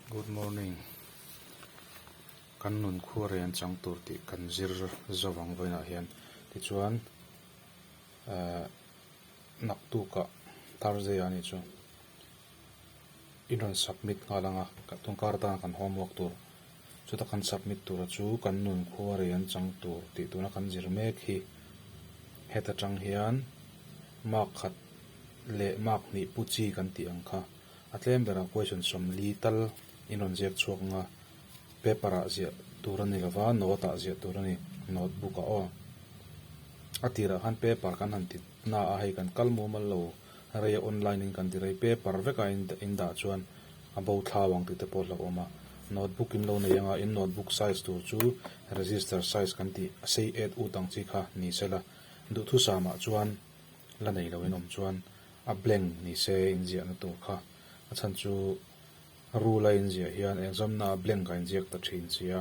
Good morning. Kan nun khua rei an chang tur tih kan zir zo ang vawiinah hian. Tichuan eh naktukah Thursday ah anih chu in rawn submit nghal ang a, tun kar atana kan homework tur. Chuta kan submit tura chu kan nun khua rei an chang tur tih tuna kan zir mek hi heta tang hian mark khat leh mark hnih pu chi kan tih ang kha. A tlem berah question 40 tal in rawn ziak chhuak ang a, paper ah ziah tur a ni lova, note ah ziah tur a ni, notebook ah aw. A tirah khan paper kan han ti na a, hei kan kal mumal lo rei a online in kan ti rei, paper vek a in dah chuan a bo thlau ang tih te pawh a hlauhawm a. Notebook in lo nei ang a, in notebook size tur chu register size kan tih a sei et ut ang chi kha ni sela, duhthusam ah chuan la nei lo in awm chuan a blank ni se inziahna tur kha a chhan chu rule a inziah hian exam na a blank a inziak ta thin si a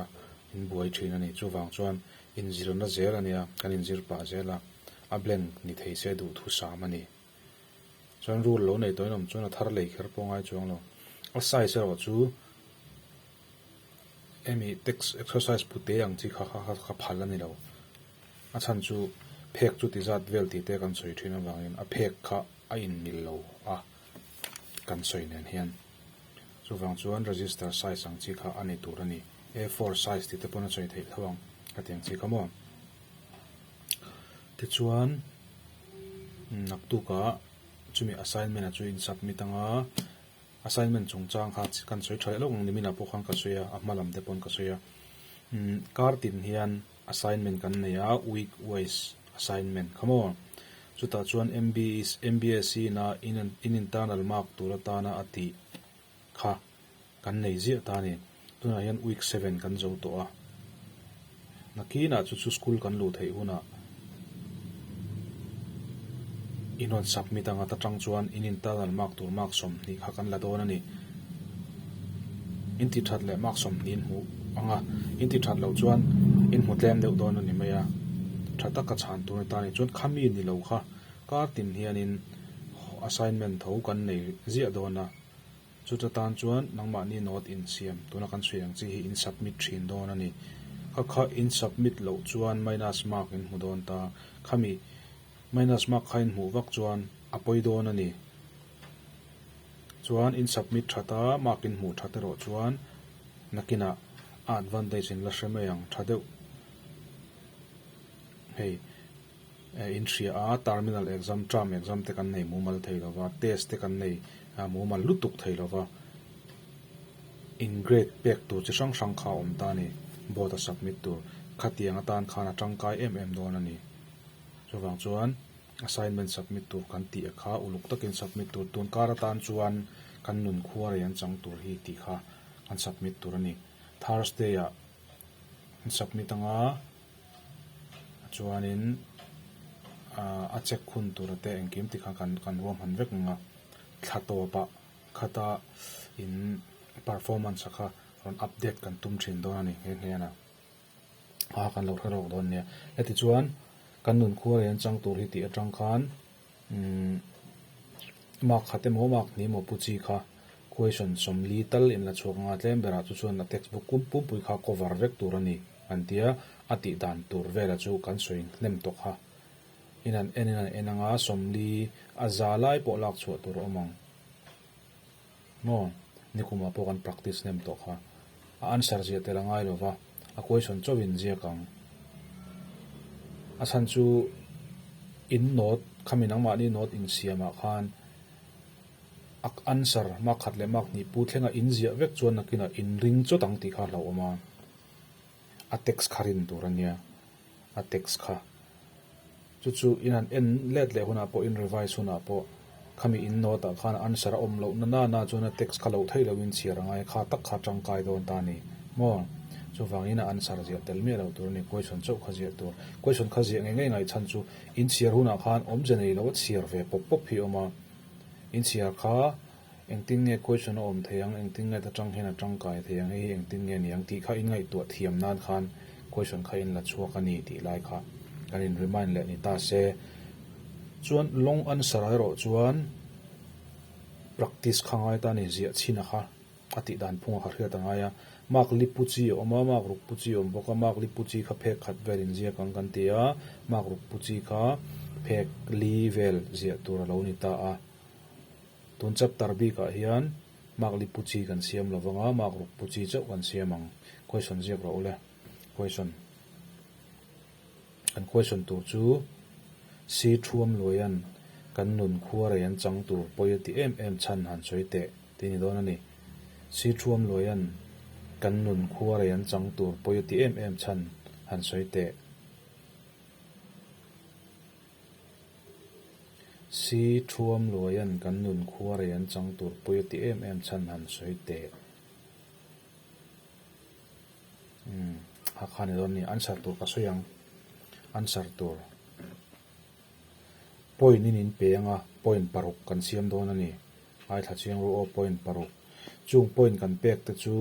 in buai thin a ni chuvang chuan inzirna zel a nia kan inzir pah zel a a blank ni thei se duhthusam a ni chuan rule lo nei tawh in awm chuan a thar lei kher pawh ngai chuang lo a size erawh chu hemi text exercise pute ang chi kha kha kha phal a ni lo. A chhan chu phek chu ti zat vel tih te kan sawi thin avangin a phek kha a inmil lo a kan sawi nen hian. Chuvang chuan register size ang chi kha a ni tur a ni. A4 size tih te pawn a sawi theih tho ang ka ti ang chi kha maw. Tichuan naktukah chumi assignment ah chu in submit anga Assignment chungchang kha kan sawi tha leh lawk ang niminah pawh khan ka sawi a, a hma lam te pawn ka sawi a. Umm kar tin hian assignment kan nei a, week wise assignment kha maw. Chutah chuan MBSC ina in internal mark tur atana a tih kha kan nei ziah ta a ni. Tunah hian week seven kan zo tawh a. Nakinah chu chu school kan luh theih hunah in rawn submit ang a ta tang chuan in internal mark tur mark 20 kha kan la dawn a ni. In ti that leh mark 20 in hmuh ang a, in ti that loh chuan in hmu tlem deuh dawn a ni mai a. Tha taka chhan tur a ni ta a ni. Chuan khami ni lo kha kar tin hianin assignment tho kan nei ziah dawn a. Chuta tan chuan nangmahni note in siam tuna kan sawi ang chi hi in submit thin dawn a ni. Kha kha in submit loh chuan minus mark in hmu dawn ta. Khami minus mark kha in hmuh vak chuan a pawi dawn a ni. Chuan in submit that a mark in hmuh that erawh chuan nakinah a advantage in la hre mai ang tha deuh hei. In hria a, terminal exam, term exam te kan nei mumal thei lo va, test te kan nei mumal lutuk thei lo va, in grade pek tur chi hrang hrang kha a awm ta a ni, board a submit tur, khatiang atan khan a tangkai em em dawn a ni. Chuvang chuan assignment submit tur kan tih a kha uluk takin submit tur, tun kar atan chuan kan nun khua rei an chang tur hi tih kha kan submit tur a ni. Thursday ah an submit anga. Chuanin ah a check hun tura te engkim ti kha kan kan ruahman vek ang a, thla tawpah khata in performance a kha rawn update kan tum thin dawn a ni nghe nghe a, a kan lo hre rawk dawn nia. Heti chuan kan nun khua leh an chang tur hi tih atang khan umm mark khat emaw mark hnih emaw pu chi kha question 40 tal in la chhuak anga tlem berah chu chuan a textbook pumpui kha cover vek tur a ni. An ti a, a tih dan tur vela chu kan sawi hnem tawh kha. In an en in an en anga 40 a za lai pawh lak chhuah tur a awm ang. Maw? Nikumah pawh kan practice hnem tawh kha. A answer ziah tel a ngai lo va, a question chauhin ziak ang. A chhan chu in note, khami nangmahni note insiamah khan a answer mark khat leh mark hnih pu thlenga in ziah vek chuan nakinah in ring chawt ang tih kha a hlauhawm a. A text kha rin tur a nia, a text kha. Chu chu in han en let leh hunah pawh in revise hunah pawh khami in note ah khan answer a awm loh na na na chuan a text kha loh theih lohin chhiar a ngai kha tak kha tangkai dawn ta a ni maw? Chuvangin a answer ziah tel miah loh tur a ni, question chauh kha ziah tur. Question kha ziah ngei ngei ngaihchhan chu in chhiar hunah khan awmze nei lo a chhiar ve pawp pawp hi a awm a, in chhiar kha Engtin nge question a awm thei ang, engtin nge ta tang hian a tangkai thei ang, hei hi engtin nge ni ang tih kha in ngaihtuah thiam nan khan question kha in la chhuak a ni tih lai kha kan in remind leh ni ta se. Chuan long answer ah erawh chuan practice kha ngai ta a ni, ziah chhin a kha. A tih dan phunga kha hriat a ngai a. Mark li pu chi a awm a, mark ruk pu chi a awm bawk a. Mark li pu chi kha phek khat vel inziak ang kan ti a, mark ruk pu chi kha phek li vel ziah tur a lo ni ta a. Tun chapter bikah hian mark li pu chi kan siam lo vang a, mark ruk pu chi chauh kan siam ang. Question ziak rawh ule. Question. Kan question tur chu Si Thuam Luaian kan nun khuarei an chang tur pawi a ti em em chhan han sawi teh tih a ni dawn a ni. Si Thuam Luaian kan nun khuarei an chang tur pawi a ti em em chhan han sawi teh. Si Thuam Luaian kan nun khuarei an chang tur pawi a ti em em chhan han sawi teh. Umm a kha ni dawn a ni answer tur ka sawi ang answer tur point in in pe anga point paruk kan siam dawn a ni ngaithla chiang ru aw point paruk chung point kan pek te chu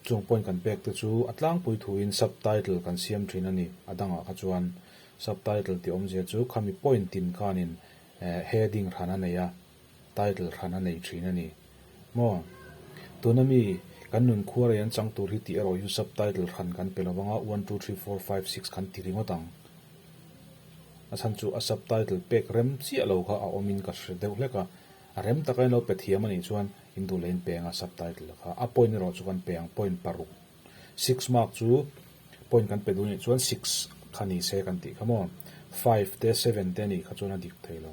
chung point kan pek te chu a tlangpui thuin subtitle kan siam thin a ni a dangah kha chuan subtitle tih awmzia chu khami point tin khanin eh heading hran a nei a. Title hran a nei thin a ni. Maw? Tuna mi kan nun khuar ei an chang tur hi tih erawh hi chu subtitle hran kan pe lo vang a, one, two, three, four, five, six kan ti ringawt ang. A chhan chu a subtitle pek rem chiah lo kha a awmin ka hre deuh hlek a, a rem taka in lo pe thiam a nih chuan in duh leh in pe ang a subtitle kha. A point erawh chu kan pe ang, point paruk. Six mark chu point kan pe duh a nih chuan six kha ni se kan tih kha maw? Five te seven te a nih kha chuan a dik thei lo.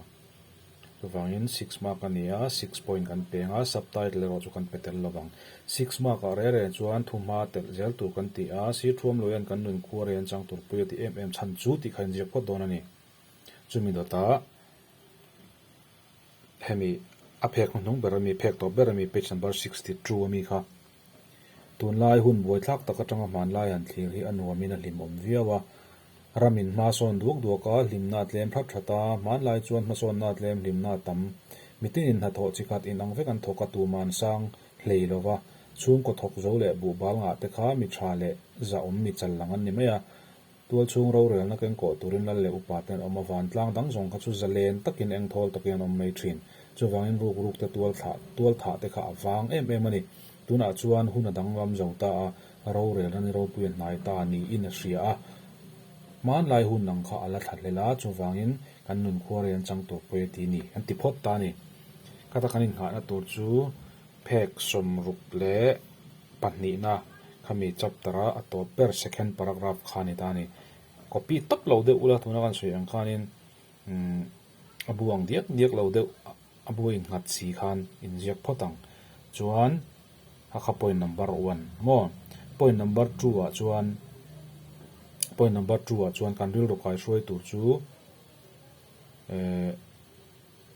Chuvangin six mark a ni a, six point kan peng a, subtitle erawh chu kan pe tel lo vang. Six mark ah reh reh chuan thuhma telh zel tur kan ti a, sir thuam lo hian kan nun khua rei an chang tur pui a ti em em chhan chu tih kha inziak phawt dawn a ni. Chumi dawtah hemi a phek hnuhnung ber ami, phek tawp ber ami page number 62 ami kha Tunlai hun buaithlak tak atanga hmanlai han thlir hi a nuamin a hlimawm viau a. Ramin hmasawn duak duak a, hlimna a tlem hrat hrat a, hmanlai chuan hmasawnna a tlem hlimna a tam. Mitinin hnathawh chi khat inang vek an thawk a tuman sang hlei lo va, chhungkaw thawk zo leh buhbal ngah te kha mi tha leh zahawm mi chal lang an ni mai a. Tualchhung rorelna kengkawh turin lal leh upa te an awm a, vantlang dang zawng kha chu zalen takin engthawl takin an awm mai thin. Chuvangin ruk ruk te tual thlah tual thah te kha a vang em em a ni. Tunah chuan hun a danglam zo ta a, rorelna ni ropui a hnai ta niin a hria a. Hmanlai hun ang kha a la thla hlel a, chuvangin kan nun khuarei an chang tur pawh e ti ni an ti phawt ta a ni. Khata kan inghahna tur chu phek sawmruk leh pahnihna khami chapter a a tawp ber second paragraph kha a ni ta a ni. Copy tawp lo deuh ula tuna kan sawi ang khanin umm a bu ang diak diak lo deuh a bu a innghat si khan inziak phawt ang. Chuan a kha point number one maw? Point number two ah chuan point number two ah chuan kan rilru kaihruai tur chu eh.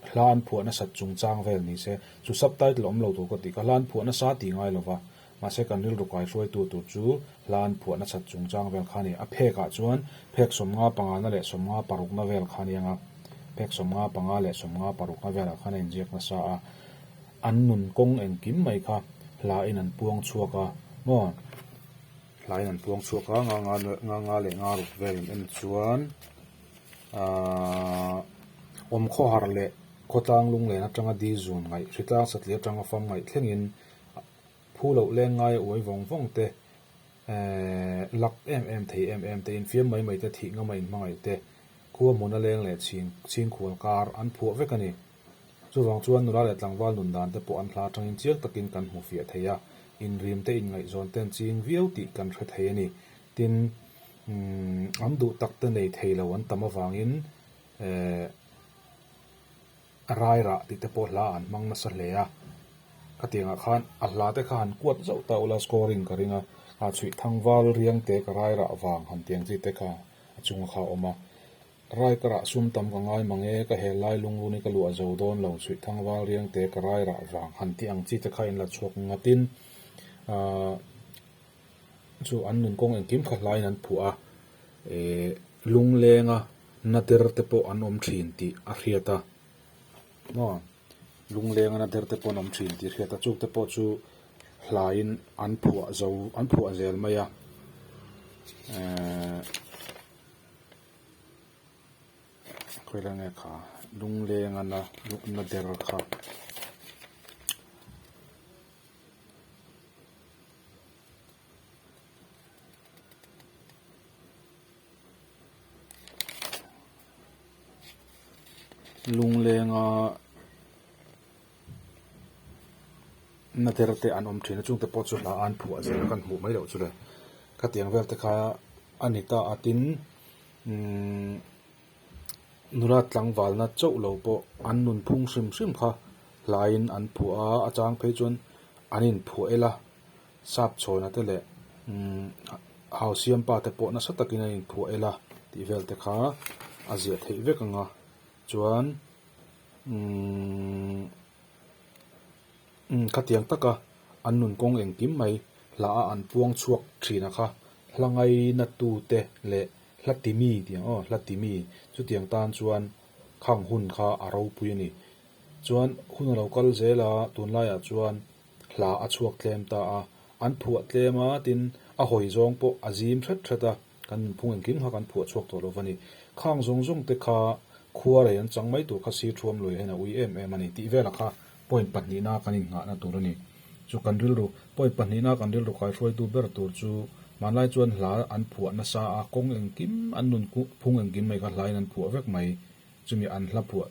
Hla an phuah nasat chungchang vel ni se, chu subtitle awm lo tur ka tih kha hla an phuah nasa tih ngai lo va, mahse kan rilru kaihruaitu tur chu hla an phuah nasat chungchang vel kha a ni. A phekah chuan phek sawmnga pangana leh sawmnga parukna vel kha a ni ang a, phek sawmnga panga leh sawmnga parukna velah khan a inziak nasa a, an nun kawng engkim mai kha hla in an puang chhuak a maw? Hla in an puang chhuak a, nga nga nga nga leh nga ruk vel in en chuan. Aaa awm khawhar leh khawtlang lunglen atanga di zun ngaih, hritlang satliah atanga fam ngaih thlengin phu loh leng ngaia uai vawng vawng te, eehh lak em em thei em em te, infiam mai mai te, thih ngama inhmangaih te, khua hmuna leng leh chhing chhingkhual kar an phuah vek a ni. Chuvang chuan nula leh tlangval nun dan te pawh an hla atangin chiang takin kan hmu fiah thei a, inrim te inngaihzawn te an ching viau tih kan hre thei a ni. Tin, an duh tak te nei thei lo an tam avangin eh rai rah tih te pawh hla an hmang nasa hle a. Khatiangah khan a hla te kha han kuat zauh ta ula scoring ka ring a, a chhuih thangval riang te ka rai rah vang han tiang chi te kha a chunga kha a awm a. Rai ka rah sum tam ka ngai mang e, ka hel lai lungrun hi ka luah zo dawn lo, chhuih thangval riang te ka rai rah vang han tih ang chi te kha in la chhuak ngatin ah. Chu an nun kawng engkim kha hlaiin an phuah a, eh lunglenga na der te pawh an awm thin tih a hriat a, maw lunglenga na der te pawh an awm thin tih a hriat a, chung te pawh chu hlaiin an phuah zo an phuah zel mai a, eh khawilai nge kha lunglenga na na der kha. Lunglenga na der te an awm thin a chungte pawh chu hla an phuah zel a kan hmuh mai loh chu le khatiang vel te kha a ni ta a tin umm nula tlangvalna chauh lo pawh an nunphung hrim hrim kha hlaiin an phuah a a chang phei chuan an inphuah el a sap chhawna te leh umm hausiampa te pawh nasa takin an inphuah el a tih vel te kha a ziah theih vek ang a chuan umm khatiang taka an nun kawng engkim mai hla a an puang chhuak thin a kha hla ngaina tute leh hla ti mi tih ang aw hla ti mi chutiang tan chuan khang hun kha a ropui a ni chuan hun a lo kal zel a tunlaiah chuan hla a chhuak tlem ta a an phuah tlem a tin a hawi zawng pawh a zim hret hret a. Kan nunphung engkim kha kan phuah chhuak tawh lo va ni. Khang zawng zawng te kha khua rei an chang mai tur kha sir thuam lui hian a ui em em a ni tih velah kha point pahnihna kan innghahna tur a ni. Chu kan rilru, point pahnihna kan rilru kaihruaitu ber tur chu hmanlai chuan hla an phuah nasa a, kawng engkim an nunphung engkim mai kha hlain an phuah vek mai. Chumi an hla phuah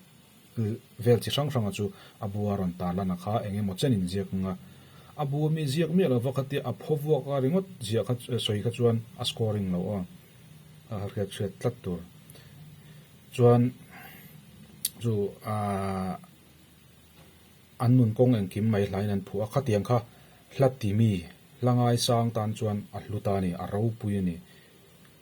vel chi hrang hranga chu a bua rawn tar lan a kha eng emaw chen in ziak ang a, a bu ami ziak miah lova khatia a phaw vuak a ringawt ziah kha sawi kha chuan a scoring lo aw a hriat hriat tlat tur chuan chu aaa an nun kawng engkim mai hlain an phuah a khatiang kha hla ti mi hla ngaisang tan chuan a hlu ta a ni a ropui a ni.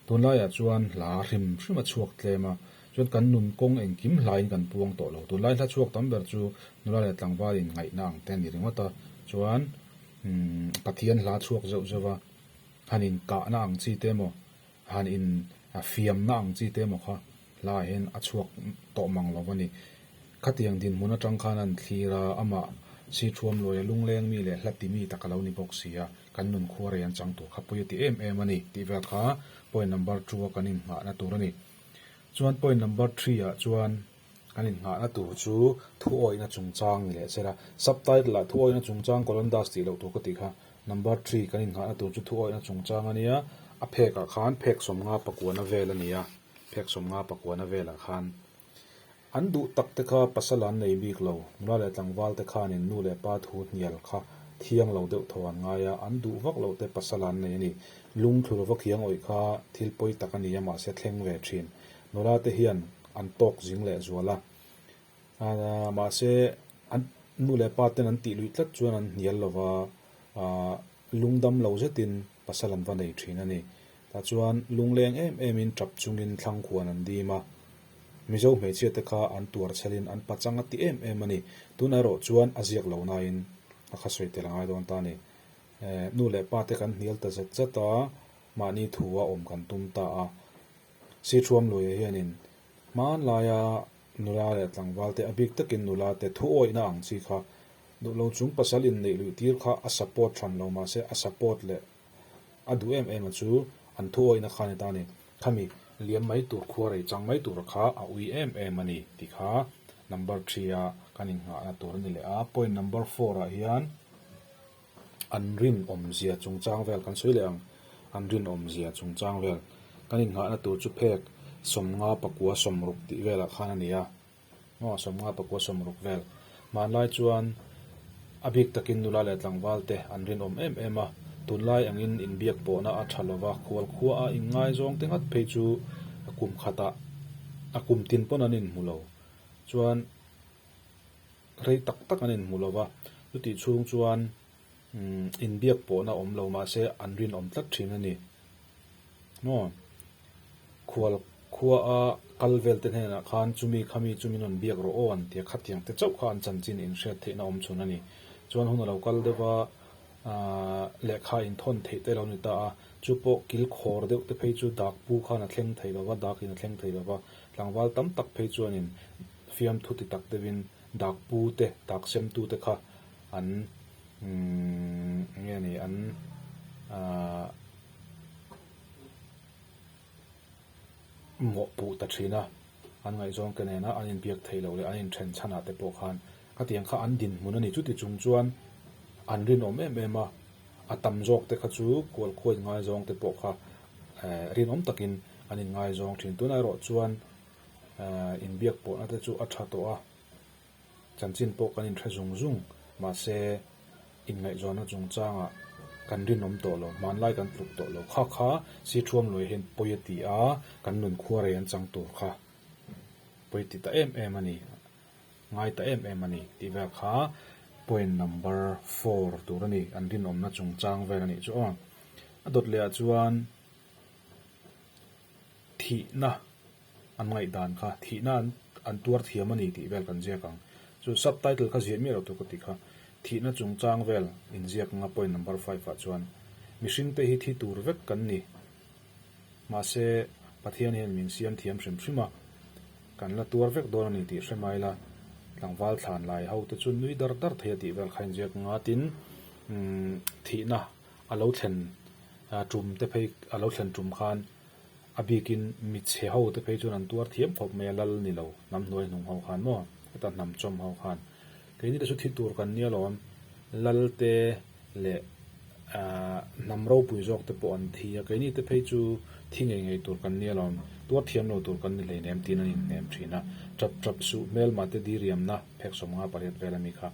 Tunlaiah chuan hla hrim hrim a chhuak tlem a, chuan kan nun kawng engkim hlain kan puang tawh lo. Tunlai hla chhuak tam ber chu nula leh tlangval inngaihna ang te a ni ringawt a, chuan Pathian hla chhuak zeuh zeuh a, han inkahna ang chi te emaw, han in fiamna ang chi te emaw kha hlaah hian a chhuak tawh mang lo a ni. Khatiang dinhmun atang khan an thlir a, amah Sithuam Luaia lungleng mi leh hla ti mi tak a lo ni bawk si a, kan nun khua rei an chang tur kha pui a ti em em a ni tih vel kha point number two a kan innghahna tur a ni. Chuan point number three ah chuan kan innghahna tur chu thuawihna chungchang ni leh sela, subtitle ah thuawihna chungchang colon dash tih loh tur ka tih kha number three kan innghahna tur chu thuawihna chungchang a nia, a phek ah khan phek sawmnga pakuana vel a ni a, phek sawmnga pakuana velah khan An duh tak te kha pasal an nei bik lo, nula leh tlangval te khanin nu leh pa thu hnial kha thiang lo deuh tho an ngai a, an duh vak loh te pasal an nei a ni. Lungthlu lova khiang awih kha thil pawi tak a ni a mahse thleng ve thin. Nula te hian an tawk zing leh zual a, mahse an nu leh pa ten an tih luih tlat chuan an hnial lova, lungdam lo zetin pasal an va nei thin a ni. Tah chuan lungleng em emin tap chungin thlang khuan an dim a. Mizo hmeichhia te kha an tuar chhelin an pachang a ti em em a ni. Tunah erawh chuan a ziak lo nain a kha sawi tel a ngai dawn ta a ni. Nu leh pa te kan hnial ta zet zet a, mahni thu a awm kan tum ta a. Sithuam Luia hianin hmanlaia nula leh tlangval te a bik takin nula te thu awihna ang chi kha duh lo chung pasal inneih luih tir kha a support hran lo mahse a support leh A duh em em a chu an thu awihna kha a ni ta a ni. Khami liam mai tur khua rei chang mai tur kha a ui em em a ni tih kha number three a kan innghahna tur a ni leh a. Point number four ah hian an rinawmzia chungchang vel kan sawi leh ang. An rinawmzia chungchang vel kan innghahna tur chu phek sawmnga pakua sawmruk tih velah khan a ni a. Aw sawmnga pakua sawmruk vel. Hmanlai chuan a bik takin nula leh tlangval te an rinawm em em a, tunlai angin inbiak pawhna a tha lova, khual khua a inngaizawng te ngat phei chu a kum khatah a kum tin pawn an inhmu lo. Chuan rei tak tak an inhmu lova, chutih chhung chuan inbiak pawhna awm lo mahse an rinawm tlat thin a ni. Maw? Khual khua a kal vel te hnenah khan chumi khami chu min rawn biak rawh aw an ti a, khatiang te chauh kha an chanchin inhriat theihna awm chhun a ni. Chuan hun a lo kal deuh a, aah lehkha inthawn theih te lo ni ta a, chu pawh kil khawr deuh te phei chu dak pu khan a thleng thei lo va, dak in a thleng thei lo va, tlangval tam tak phei chuanin fiamthu ti tak deuhin dak pu te, dak sem tu te kha an umm eng nge ni an aah mawhpuh ta thin a, an ngaihzawng te nena an inbiak theih loh leh an inthen chhanah te pawh khan khatiang kha an dinhmun a ni. Chuti chung chuan an rinawm em em a, a tam zawk te kha chu kualkhuain ngaizawng te pawh kha rinawm takin an inngaizawng thin. Tunah erawh chuan. Inbiak pawhna te chu a tha tawh a, chanchin pawh kan inhre zung zung, mahse inngaihzawnna chungchangah kan rinawm tawh lo, hmanlai kan tluk tawh lo. Kha kha Sithuam Luai hian pawi a ti a, kan nunkhua rei an chang tur kha pawi ti ta em em a ni. Ngai ta em em a ni tih vel kha point number four tur a ni, an rinawmna chungchang vel a nih chu aw. A dawt leh ah chuan thihna an ngaihdan kha, thihna an an tuar thiam a ni tih vel kan ziak ang. Chu subtitle kha ziah miah lo tur ka ti kha, thihna chungchang vel inziak anga point number five ah chuan mihring te hi thi tur vek kan ni. Mahse, Pathian hian min siam thiam hrim hrim a, kan la tuar vek dawn a ni tih hre mai la, tlangval thlan lai ho te chu nui dar dar thei a tih vel kha inziak ngatin thihna a lo thlen tum te phei a lo thlen tum khan a bikin michhe ho te phei chuan an tuar thiam khawp mai a, lal ni lo hnam hnuai hnung ho khan maw heta hnam chawm ho khan keini te chu thi tur kan nia lawm lal te leh Ahh hnam ropui zawk te pawh an thi a, keini te phei chu thi ngei ngei tur kan nia lawm, tuar thiam lo tur kan ni hleinem tiin an inhnem thin a. Tap tap suh hmelma te diriamna phek 58 vel a mi kha.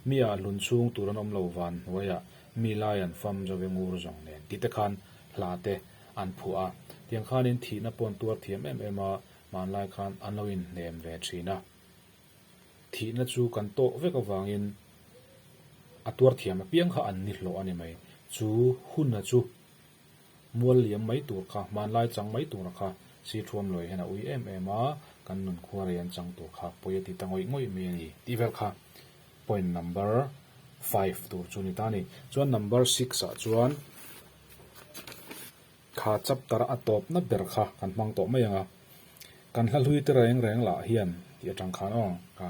Mi ah hlun chhung tur an awm lo van hnuaiah mi lai an fam zove ngur zawng nen tih te khan hla te an phuah a. Tiang khanin thihna pawh an tuar thiam em em a, hmanlai khan an lo inhnem ve thin a. Thihna chu kan tawh vek avangin a tuar thiam apiang kha an ni hlawh a ni mai. Chu huna chu mual liam mai tur kha, hmanlai chang mai tura kha Sithuam lawi hian a ui em em a, kan nunkhua rei an chang tur kha pawi a ti ta ngawih ngawih mai a ni tih vel kha point number five tur chu a ni ta a ni. Chuan number six ah chuan Kha chapter a tawpna ber kha kan hmang tawh mai ang a, kan hla hlui te reng reng lah hian tih atang khan aw kha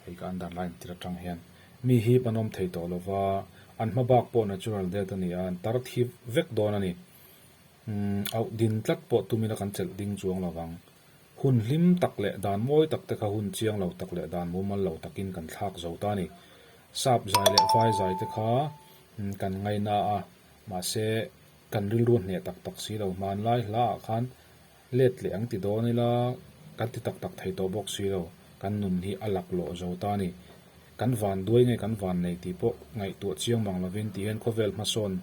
hei ka underline tir atang hian mi hi pan awm thei tawh lova an hma bak pawh natural death a ni a, an tar thi vek dawn a ni. Umm auh din tlat pawh tumina kan chelh ding chuang lovang. Hun hlim tak leh dan mawi tak te kha hun chiang lo tak leh dan mumal lo takin kan thlak zo ta a ni. Sap zai leh vai zai te kha kan ngaina a, mahse Kan rilru hneh tak tak si lo. Hmanlai hlaah khan let leh ang ti dawn ila kan ti tak tak thei tawh bawk si lo. Kan nun hi a laklawh zo ta a ni. Kan van duai nge kan van nei tih pawh ngaihtuah chiang mang lovin ti hian khawvel hmasawn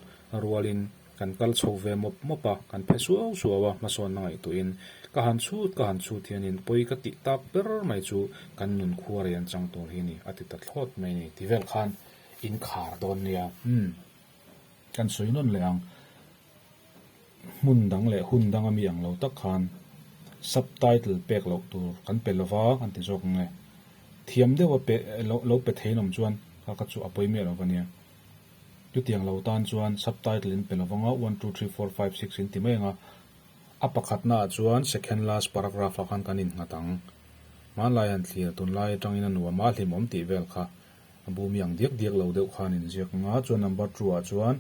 rualin kan kal chho ve mawp mawp a, kan phe suau suau a, hmasawnna ngaihtuahin ka han chhut ka han chhut hianin pawi ka tih tak ber mai chu kan nun khua rei an chang tur hi a ni a ti ta thlawt mai a ni ti vel khan in khar dawn nia. Umm. Kan sawi nawn leh ang. Hmun dang leh hun dang ami ang lo tak khan subtitle pek loh tur kan pe lova kan ti zawk ang e. Thiam deuha pe lo lo pe thei an awm chuan kha kha chu a pawi miah lo va nia. Chutiang lo tan chuan subtitle in pe lo vang a, one two three four five six in ti mai ang a. A pakhatna ah chuan second last paragraph ah khan kan innghat ang. Hmanlai han thlir tunlai atangin a nuam a hlimawm tih vel kha. A bu mi ang diak diak lo deuh khan inziak ang a, chuan number two ah chuan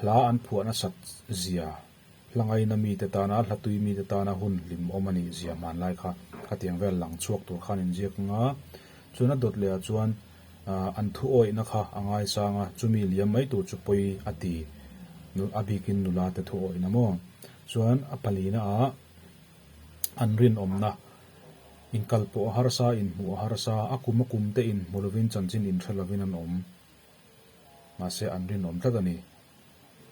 hla an phuah nasat zia, hla ngaina mite tana, hla tui mite tana hun hlim awm a nih zia hmanlai kha khatiang vel lang chhuak tur khan inziak ang a, chuan a dawt leh ah chuan an thu awihna kha a ngaisang a, chumi liam mai tur chu pawi a ti, a bikin nula te thu awihna maw? Chuan a palina ah. An rinawmna, inkal pawh a harsa, inhmuh a harsa, a kum a kum te inhmu lovin chanchin inhre lovin an awm. Mahse an rinawm tlat a ni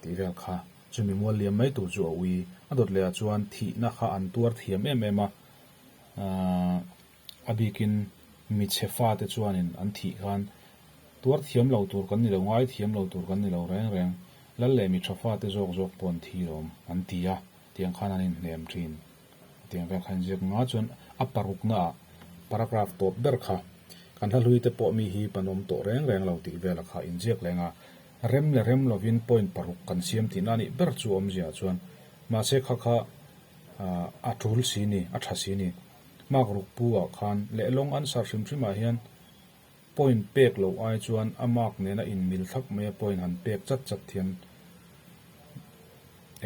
tih vel kha chumi mual liam mai tur chu a ui. A dawt leh ah chuan thihna kha an tuar thiam em em a, aah a bikin michhe fate chuanin an thih khan tuar thiam lo tur kan ni lo, ngai thiam lo tur kan ni lo reng reng, lal leh mi tha fate zawk zawk pawh an thi lawm an ti a. Tiang khan an inhnem thin. Tiang vel kha inziak nga chuan a parukna ah paragraph tawp ber kha kan hla hlui te pawh mi hi pan awm tawh reng reng lo tih vela kha inziak leng a, rem leh rem lovin point paruk kan siam tihna a nih ber chu awmzia ah chuan mahse kha kha a tul si ni, a tha si ni. Mark ruk pu ah khan lehlawng answer hrim hrim ah hian point pek loh ai chuan a mark nena inmil thlap mai a point han pek chat chat hian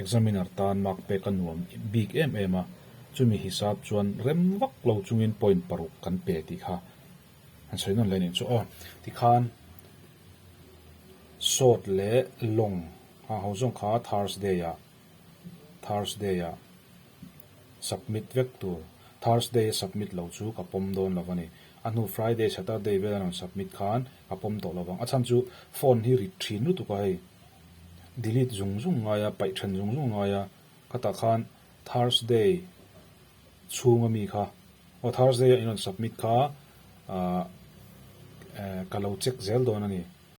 Examiner tan mark pek a nuam bik em em a, chumi hisap chuan rem vak lo chungin point paruk kan pe tih kha han sawi nawn leh nih chu aw. Tikhan short leh long a ho zawng kha Thursday ah Thursday ah submit vek tur. Thursday a submit lo chu ka pawm dawn lo a ni. A hnu Friday, Saturday vel a rawn submit khan ka pawm tawh lo vang. A chhan chu phone hi rit thin lutuk a hei. Delete zung zung ngai a, paih then zung zung ngai a. Khatah khan Thursday chhunga mi kha aw Thursday a in rawn submit kha ah ka lo check zel dawn a ni.